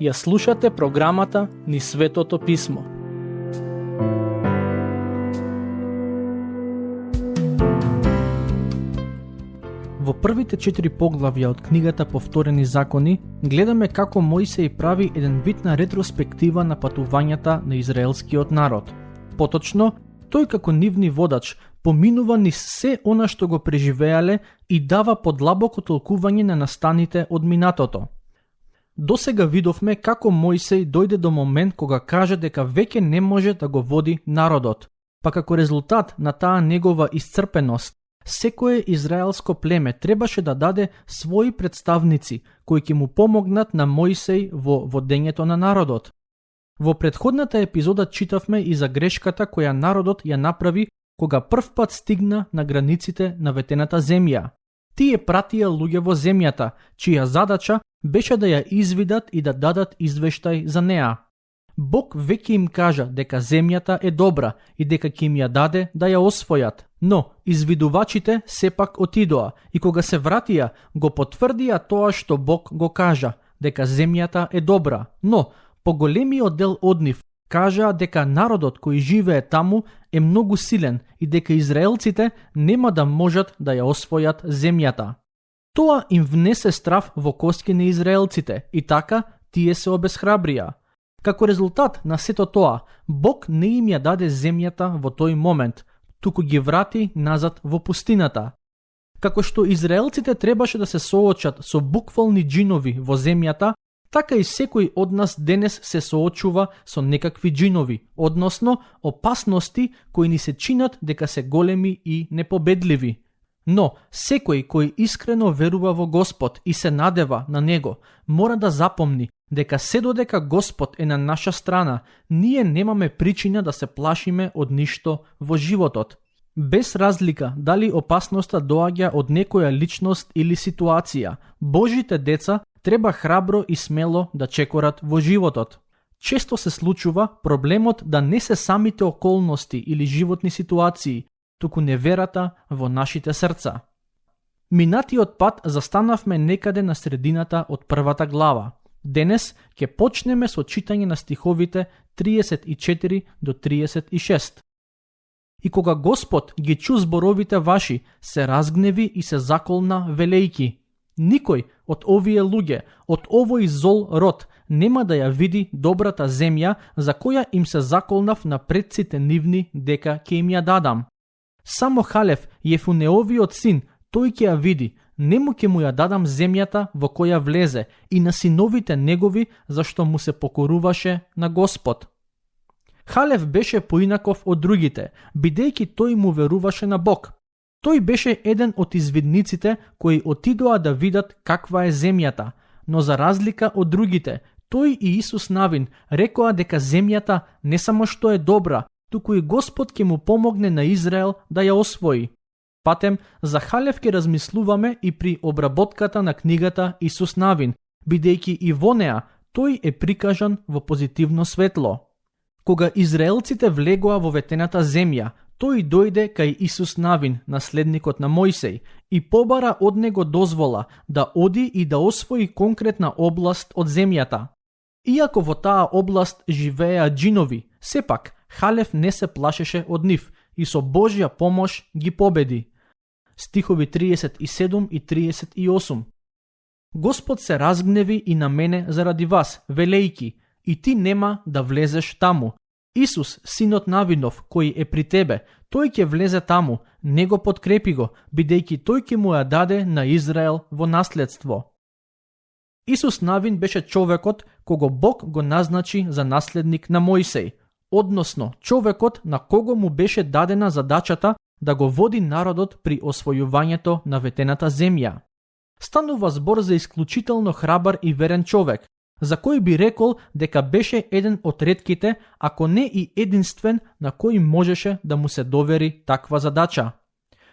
Ја слушате програмата Низ Светото Писмо. Во првите 4 поглавја од книгата Повторени закони гледаме како Мојсеј прави еден вид на ретроспектива на патувањата на израелскиот народ. Поточно, тој како нивни водач поминува низ се она што го преживеале и дава подлабоко толкување на настаните од минатото. Досега видовме како Мојсеј дојде до момент кога каже дека веќе не може да го води народот, па како резултат на таа негова исцрпеност, секое израелско племе требаше да даде своји представници кои ќе му помогнат на Мојсеј во водењето на народот. Во претходната епизода читавме и за грешката која народот ја направи кога првпат стигна на границите на ветената земја. Тие пратија луѓе во земјата, чија задача беше да ја извидат и да дадат извештај за неа. Бог веќе им кажа дека земјата е добра и дека ќе им ја даде да ја освојат, но извидувачите сепак отидоа и кога се вратија го потврдија тоа што Бог го кажа, дека земјата е добра, но поголемиот дел од нив кажаа дека народот кој живее таму е многу силен и дека израелците нема да можат да ја освојат земјата. Тоа им внесе страв во кости на израелците и така тие се обесхрабрија. Како резултат на сето тоа, Бог не им ја даде земјата во тој момент, туку ги врати назад во пустината. Како што израелците требаше да се соочат со буквални џинови во земјата, така и секој од нас денес се соочува со некакви џинови, односно опасности кои ни се чинат дека се големи и непобедливи. Но секој кој искрено верува во Господ и се надева на Него, мора да запомни дека се додека Господ е на наша страна, ние немаме причина да се плашиме од ништо во животот. Без разлика дали опасноста доаѓа од некоја личност или ситуација, Божите деца треба храбро и смело да чекорат во животот. Често се случува проблемот да не се самите околности или животни ситуации, туку неверата во нашите срца. Минатиот пат застанавме некаде на средината од првата глава. Денес ќе почнеме со читање на стиховите 34 до 36. И кога Господ ги чу зборовите ваши, се разгневи и се заколна велејки: никој од овие луѓе, од овој зол род, нема да ја види добрата земја за која им се заколнав на предците нивни дека ќе им ја дадам. Само Халев, Јефунеовиот син, тој ќе ја види, нему ќе му ја дадам земјата во која влезе и на синовите негови, зашто му се покоруваше на Господ. Халев беше поинаков од другите, бидејќи тој му веруваше на Бог. Тој беше еден од извидниците кои отидоа да видат каква е земјата, но за разлика од другите, тој и Исус Навин рекоа дека земјата не само што е добра, туку и Господ ќе му помогне на Израел да ја освои. Патем, за Халев ќе размислуваме и при обработката на книгата Исус Навин, бидејќи и во неа тој е прикажан во позитивно светло. Кога израелците влегоа во ветената земја, тој дојде кај Исус Навин, наследникот на Мојсеј, и побара од него дозвола да оди и да освои конкретна област од земјата. Иако во таа област живееа џинови, сепак Халев не се плашеше од нив и со Божја помош ги победи. Стихови 37 и 38. Господ се разгневи и на мене заради вас, велејки, и ти нема да влезеш таму. Исус, синот Навинов, кој е при тебе, тој ќе влезе таму, не го подкрепи го, бидејќи тој ќе му ја даде на Израел во наследство. Исус Навин беше човекот кого Бог го назначи за наследник на Мојсеј, односно човекот на кого му беше дадена задачата да го води народот при освојувањето на ветената земја. Станува збор за исклучително храбар и верен човек, за кој би рекол дека беше еден од ретките, ако не и единствен, на кој можеше да му се довери таква задача.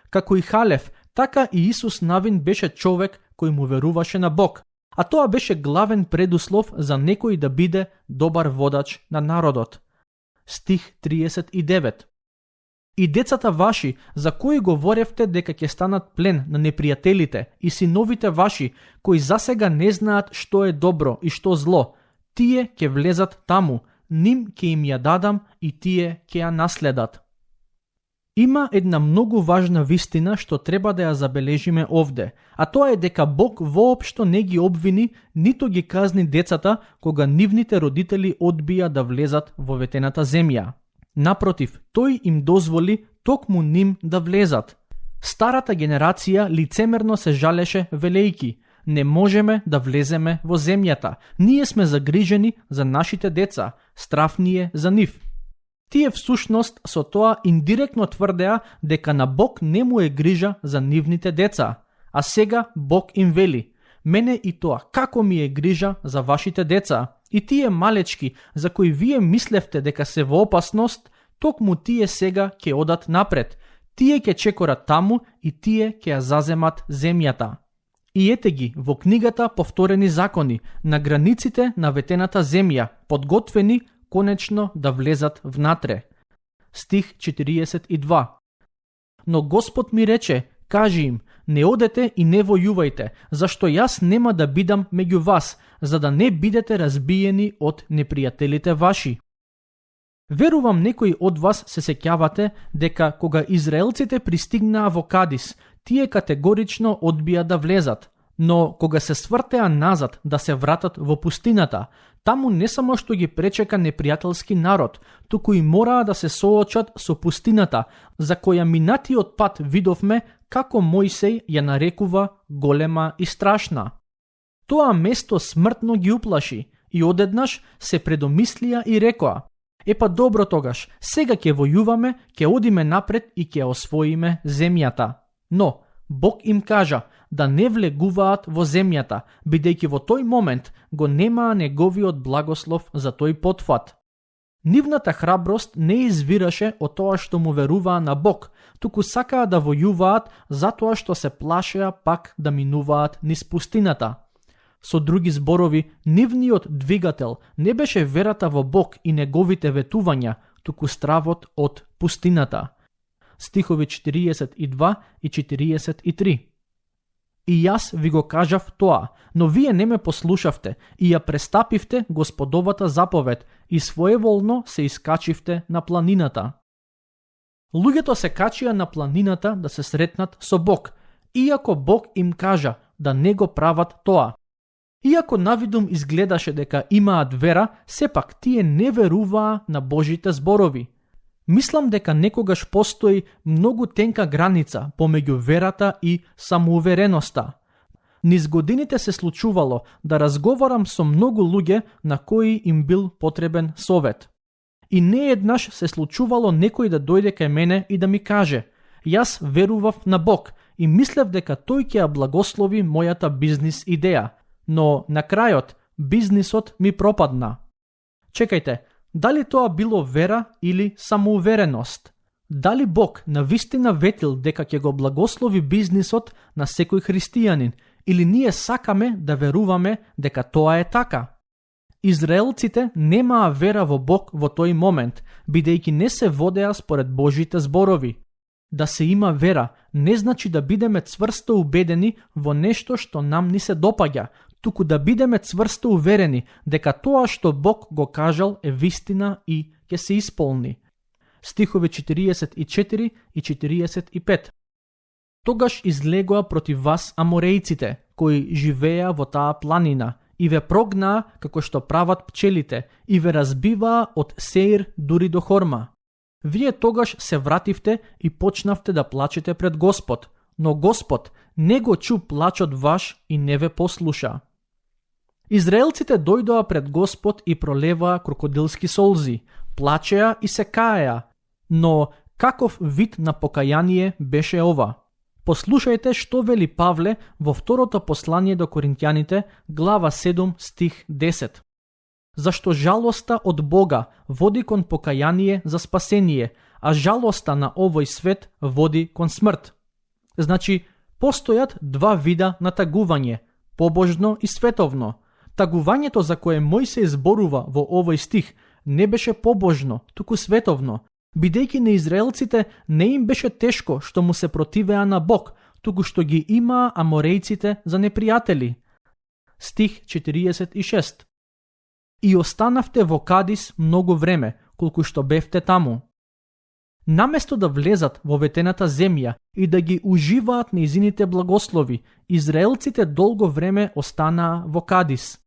Како и Халев, така и Исус Навин беше човек кој му веруваше на Бог, а тоа беше главен предуслов за некој да биде добар водач на народот. Стих 39. И децата ваши, за кои говоревте дека ќе станат плен на непријателите, и синовите ваши, кои засега не знаат што е добро и што зло, тие ќе влезат таму, ним ќе им ја дадам и тие ќе ја наследат. Има една многу важна вистина што треба да ја забележиме овде, а тоа е дека Бог воопшто не ги обвини, ниту ги казни децата кога нивните родители одбија да влезат во ветената земја. Напротив, тој им дозволи токму ним да влезат. Старата генерација лицемерно се жалеше велејки: не можеме да влеземе во земјата, ние сме загрижени за нашите деца, страф ни е за нив. Тие всушност со тоа индиректно тврдеа дека на Бог не му е грижа за нивните деца, а сега Бог им вели: мене и тоа како ми е грижа за вашите деца, и тие малечки за кои вие мислевте дека се во опасност, токму тие сега ќе одат напред, тие ќе чекорат таму и тие ќе ја заземат земјата. И ете ги во книгата Повторени закони, на границите на ветената земја, подготвени конечно да влезат внатре. Стих 42. Но Господ ми рече: кажи им, не одете и не војувајте, зашто јас нема да бидам меѓу вас, за да не бидете разбиени од непријателите ваши. Верувам некои од вас се сеќавате дека кога израелците пристигнаа во Кадис, тие категорично одбија да влезат, но кога се свртеа назад да се вратат во пустината, таму не само што ги пречека непријателски народ, туку и мораа да се соочат со пустината, за која минатиот пат видовме како Мојсей ја нарекува голема и страшна. Тоа место смртно ги уплаши и одеднаш се предомислија и рекоа: епа добро тогаш, сега ќе војуваме, ќе одиме напред и ќе освоиме земјата. Но Бог им кажа да не влегуваат во земјата, бидејќи во тој момент го немаа неговиот благослов за тој потфат. Нивната храброст не извираше од тоа што му веруваа на Бог, туку сакаа да војуваат затоа што се плашеа пак да минуваат низ пустината. Со други зборови, нивниот двигател не беше верата во Бог и неговите ветувања, туку стравот од пустината. Стихови 42 и 43. И јас ви го кажав тоа, но вие не ме послушавте и ја престапивте Господовата заповед и своеволно се искачивте на планината. Луѓето се качија на планината да се сретнат со Бог, иако Бог им кажа да не го прават тоа. Иако навидум изгледаше дека имаат вера, сепак тие не веруваа на Божите зборови. Мислам дека некогаш постои многу тенка граница помеѓу верата и самоувереноста. Низ годините се случувало да разговарам со многу луѓе на кои им бил потребен совет. И не еднаш се случувало некој да дојде кај мене и да ми каже: јас верував на Бог и мислев дека тој ќе ја благослови мојата бизнис идеја, но на крајот бизнисот ми пропадна. Чекајте, дали тоа било вера или самоувереност? Дали Бог навистина ветил дека ќе го благослови бизнисот на секој христијанин, или ние сакаме да веруваме дека тоа е така? Израелците немаа вера во Бог во тој момент, бидејќи не се водеа според Божите зборови. Да се има вера не значи да бидеме цврсто убедени во нешто што нам ни се допаѓа, туку да бидеме цврсто уверени дека тоа што Бог го кажал е вистина и ќе се исполни. Стихови 44 и 45. Тогаш излегоа против вас аморејците, кои живееа во таа планина, и ве прогнаа како што прават пчелите, и ве разбиваа од Сеир дури до Хорма. Вие тогаш се вративте и почнавте да плачете пред Господ, но Господ не го чу плачот ваш и не ве послуша. Израелците дојдоа пред Господ и пролеваа крокодилски солзи, плачеа и се каеа, но каков вид на покаяние беше ова? Послушајте што вели Павле во второто послание до Коринќаните, глава 7, стих 10. Зашто жалоста од Бога води кон покаяние за спасение, а жалоста на овој свет води кон смрт. Значи, постојат два вида на тагување, побожно и световно. Тагувањето за кое Мојсей зборува во овој стих не беше побожно, туку световно. бидејќи на израелците не им беше тешко што му се противеа на Бог, туку што ги имаа аморејците за непријатели. Стих 46. И останавте во Кадис многу време, колку што бевте таму. Наместо да влезат во ветената земја и да ги уживаат нејзините благослови, израелците долго време останаа во Кадис.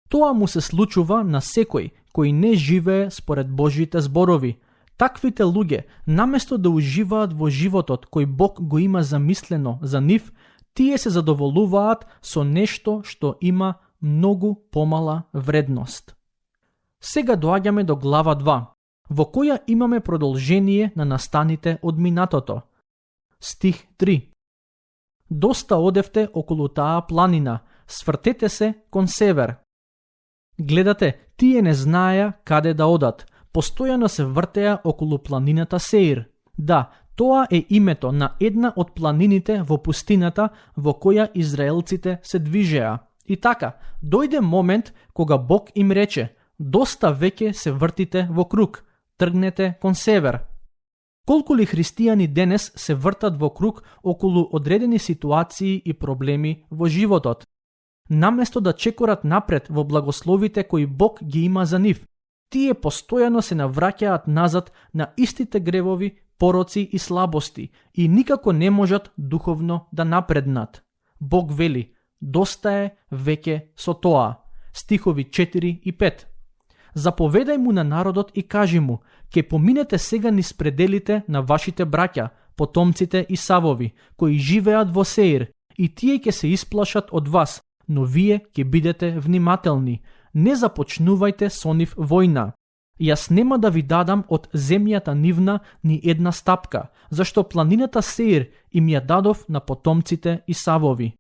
Тоа му се случува на секој кој не живее според Божите зборови. Таквите луѓе, наместо да уживаат во животот кој Бог го има замислено за нив, тие се задоволуваат со нешто што има многу помала вредност. Сега доаѓаме до глава 2, во која имаме продолжение на настаните од минатото. Стих 3. Доста одевте околу таа планина, свртете се кон север. Гледате, тие не знаеа каде да одат, постојано се вртеа околу планината Сеир. Да, тоа е името на една од планините во пустината во која израелците се движеа. И така, дојде момент кога Бог им рече: доста веќе се вртите во круг, тргнете кон север. Колку ли христијани денес се вртат во круг околу одредени ситуации и проблеми во животот? Наместо да чекорат напред во благословите кои Бог ги има за нив, тие постојано се навраќаат назад на истите гревови, пороци и слабости и никако не можат духовно да напреднат. Бог вели: доста е веќе со тоа. Стихови 4 и 5. Заповедај му на народот и кажи му: ке поминете сега низ пределите на вашите браќа, потомците Исавови, кои живеат во Сеир, и тие ќе се исплашат од вас, но вие ќе бидете внимателни. Не започнувајте со нив војна. Јас нема да ви дадам од земјата нивна ни една стапка, зашто планината Сеир им ја дадов на потомците Исавови.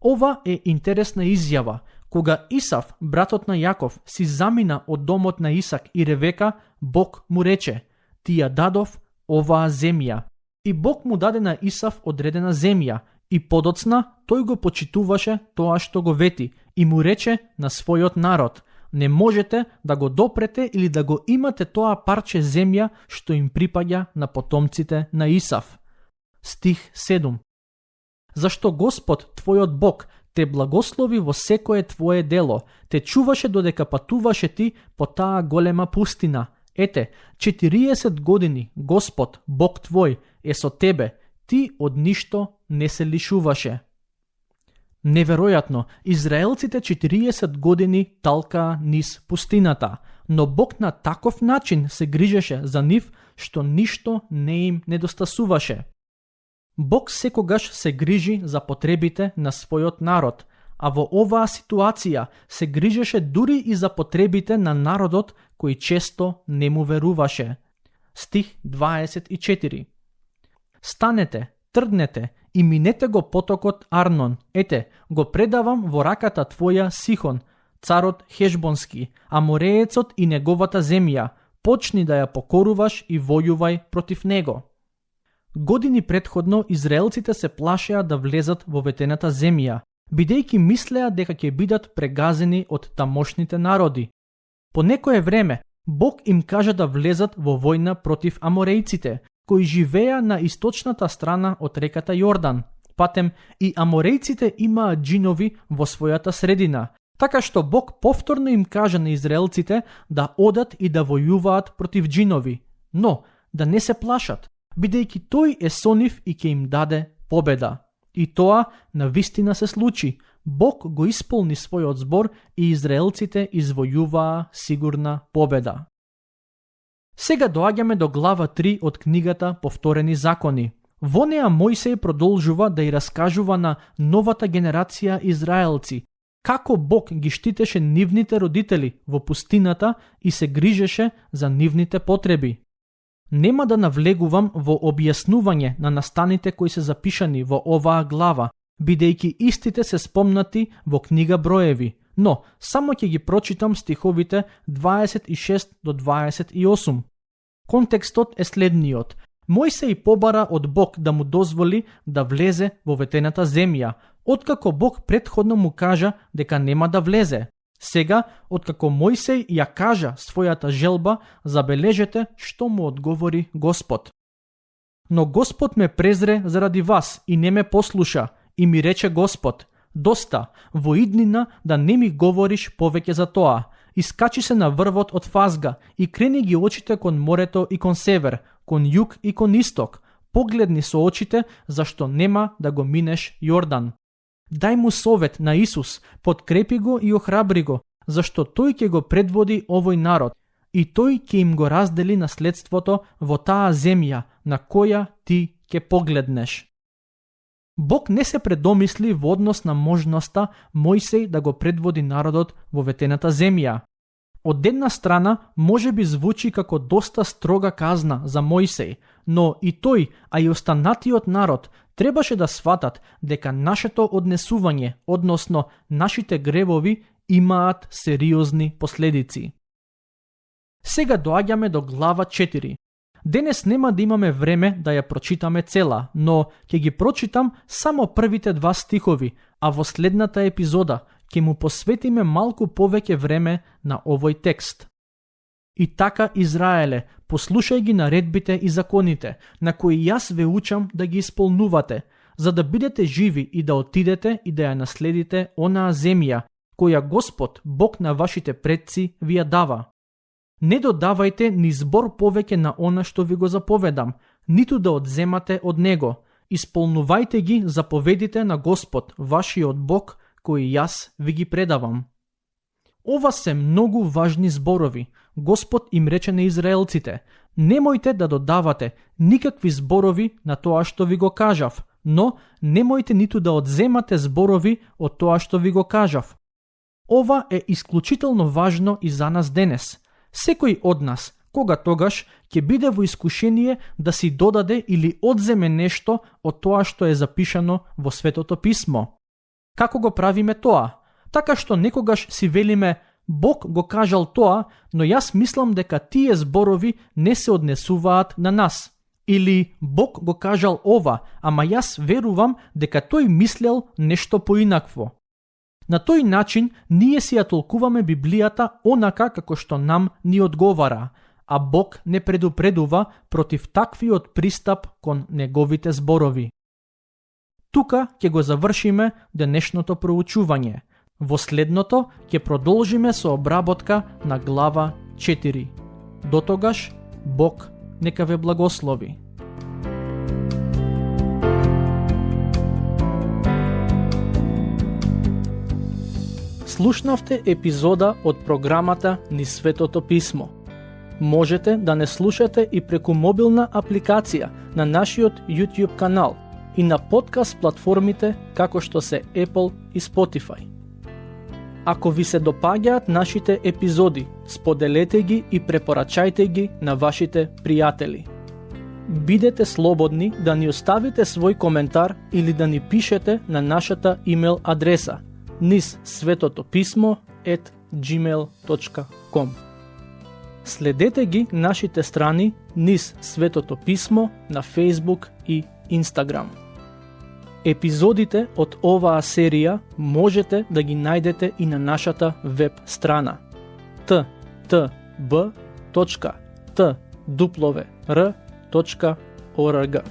Ова е интересна изјава. Кога Исав, братот на Јаков, си замина од домот на Исак и Ревека, Бог му рече: ти ја дадов оваа земја. И Бог му даде на Исав одредена земја, и подоцна тој го почитуваше тоа што го вети и му рече на својот народ: не можете да го допрете или да го имате тоа парче земја што им припаѓа на потомците на Исав. Стих 7. Зашто Господ, твојот Бог, те благослови во секое твое дело, те чуваше додека патуваше ти по таа голема пустина. Ете, 40 години Господ, Бог твој, е со тебе, ти од ништо не се лишуваше. Неверојатно, израелците 40 години талкаа низ пустината, но Бог на таков начин се грижеше за нив што ништо не им недостасуваше. Бог секогаш се грижи за потребите на својот народ, а во оваа ситуација се грижеше дури и за потребите на народот кој често не му веруваше. Стих 24. Станете, тргнете и минете го потокот Арнон. Ете, го предавам во раката твоја Сихон, царот Хешбонски, амореецот и неговата земја. Почни да ја покоруваш и војувај против него. Години предходно израелците се плашеа да влезат во ветената земја, бидејќи мислеа дека ќе бидат прегазени од тамошните народи. По некое време Бог им кажа да влезат во војна против аморејците, кои живеа на источната страна од реката Јордан. Патем и аморејците имаат џинови во својата средина, така што Бог повторно им кажа на израелците да одат и да војуваат против џинови, но да не се плашат, бидејќи тој е со нив и ќе им даде победа. И тоа навистина се случи. Бог го исполни својот збор и израелците извојуваа сигурна победа. Сега доаѓаме до глава 3 од книгата Повторени закони. Во неа Мојсеј продолжува да ја раскажува на новата генерација израелци како Бог ги штитеше нивните родители во пустината и се грижеше за нивните потреби. Нема да навлегувам во објаснување на настаните кои се запишани во оваа глава, бидејќи истите се спомнати во книга Броеви, но само ќе ги прочитам стиховите 26 до 28. Контекстот е следниот. Мојсеј побара од Бог да му дозволи да влезе во ветената земја, откако Бог претходно му кажа дека нема да влезе. Сега, откако Мојсей ја кажа својата желба, забележете што му одговори Господ. Но Господ ме презре заради вас и не ме послуша, и ми рече Господ: доста, во иднина да не ми говориш повеќе за тоа. Искачи се на врвот од Фазга и крени ги очите кон морето и кон север, кон југ и кон исток. Погледни со очите, зашто нема да го минеш Јордан. Дај му совет на Исус, подкрепи го и охрабри го, зашто тој ќе го предводи овој народ и тој ќе им го раздели наследството во таа земја на која ти ќе погледнеш. Бог не се предомисли во однос на можноста Мојсей да го предводи народот во ветената земја. Од една страна може би звучи како доста строга казна за Мојсей, но и тој, а и останатиот народ требаше да сватат дека нашето однесување, односно нашите гревови, имаат сериозни последици. Сега доаѓаме до глава 4. Денес нема да имаме време да ја прочитаме цела, но ќе ги прочитам само првите 2 стихови, а во следната епизода ќе му посветиме малку повеќе време на овој текст. И така, Израеле, послушај ги наредбите и законите, на кои јас ве учам да ги исполнувате, за да бидете живи и да отидете и да ја наследите онаа земја, која Господ, Бог на вашите предци, ви ја дава. Не додавајте ни збор повеќе на она што ви го заповедам, ниту да одземате од него. Исполнувајте ги заповедите на Господ, вашиот Бог, кои јас ви ги предавам. Ова се многу важни зборови. Господ им рече на израелците: немојте да додавате никакви зборови на тоа што ви го кажав, но немојте ниту да одземате зборови од тоа што ви го кажав. Ова е исклучително важно и за нас денес. Секој од нас, кога тогаш, ќе биде во искушение да си додаде или одземе нешто од тоа што е запишано во Светото Писмо. Како го правиме тоа? Така што некогаш си велиме: Бог го кажал тоа, но јас мислам дека тие зборови не се однесуваат на нас. Или Бог го кажал ова, ама јас верувам дека тој мислел нешто поинакво. На тој начин ние си ја толкуваме Библијата онака како што нам ни одговара, а Бог не предупредува против таквиот пристап кон неговите зборови. Тука ќе го завршиме денешното проучување. Во следното ќе продолжиме со обработка на глава 4. Дотогаш, Бог нека ве благослови. Слушнавте епизода од програмата Низ Светото Писмо. Можете да не слушате и преку мобилна апликација на нашиот YouTube канал и на подкаст платформите како што се Apple и Spotify. Ако ви се допаѓаат нашите епизоди, споделете ги и препорачајте ги на вашите пријатели. Бидете слободни да ни оставите свој коментар или да ни пишете на нашата имейл адреса nizsvetotopисmo@gmail.com. Следете ги нашите страни Низ Светото Писмо на Facebook и Instagram. Епизодите од оваа серија можете да ги најдете и на нашата веб страна ttb.twr.org.